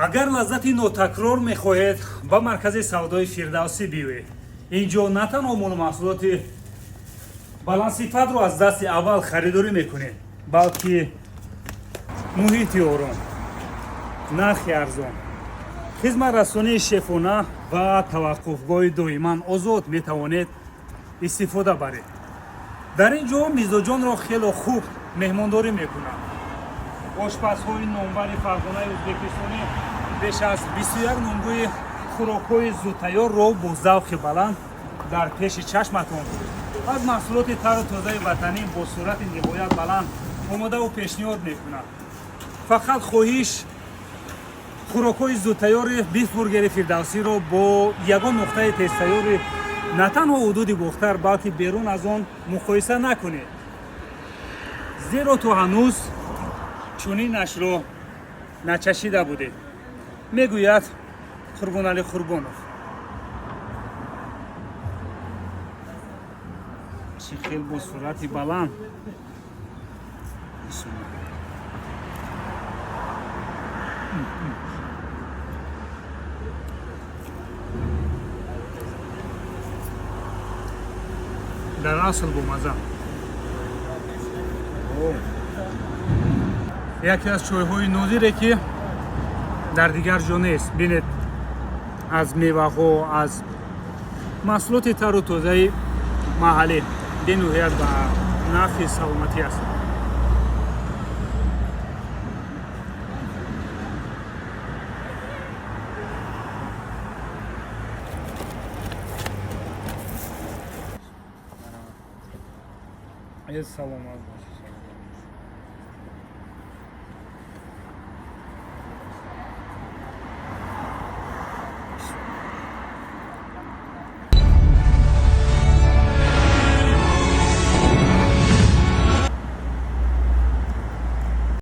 Агар лаззати нотакрор мехоҳед, ба маркази савдои Фирдавсӣ биёед. Ин ҷо на танҳо молу маҳсулоти баландсифатро аз дасти аввал харидорӣ мекунед, балки муҳити ором, нархи арзон, хизматрасонии шефона ва таваққуфгоҳи доиман озод метавонед истифода баред. Дар ин ҷо мизоҷонро хело хуб меҳмондорӣ мекунанд. Ошпазҳои номвари Фарғонаи ӯзбекистонӣ беш аз 21 номгӯи хӯрокҳои зудтайёрро бо завқи баланд дар пеши чашматон аз маҳсулоти тару тозаи ватанӣ бо суръати ниҳоят баланд омодаву пешниҳод мекунад. Фақат хоҳиш, хӯрокҳои зудтайёри Бифбургери Фирдавсиро бо ягон нуқтаи тезтайёри на танҳо ҳудуди Бохтар, балки берун аз он муқоиса накунед, зеро то ҳанӯз чунинашро начашида будед, мегӯяд Қурбоналӣ Қурбонов. Чӣ хел бо суръати баланд. Бисмилла. Дар асл бомаза. Яке аз чойҳои нодире, ки дар дигар ҷо нест. Бинед, аз меваҳо, аз маҳсулоти тару тозаи маҳаллӣ, бениҳоят ба нафъи саломатӣ аст. Саломат бош.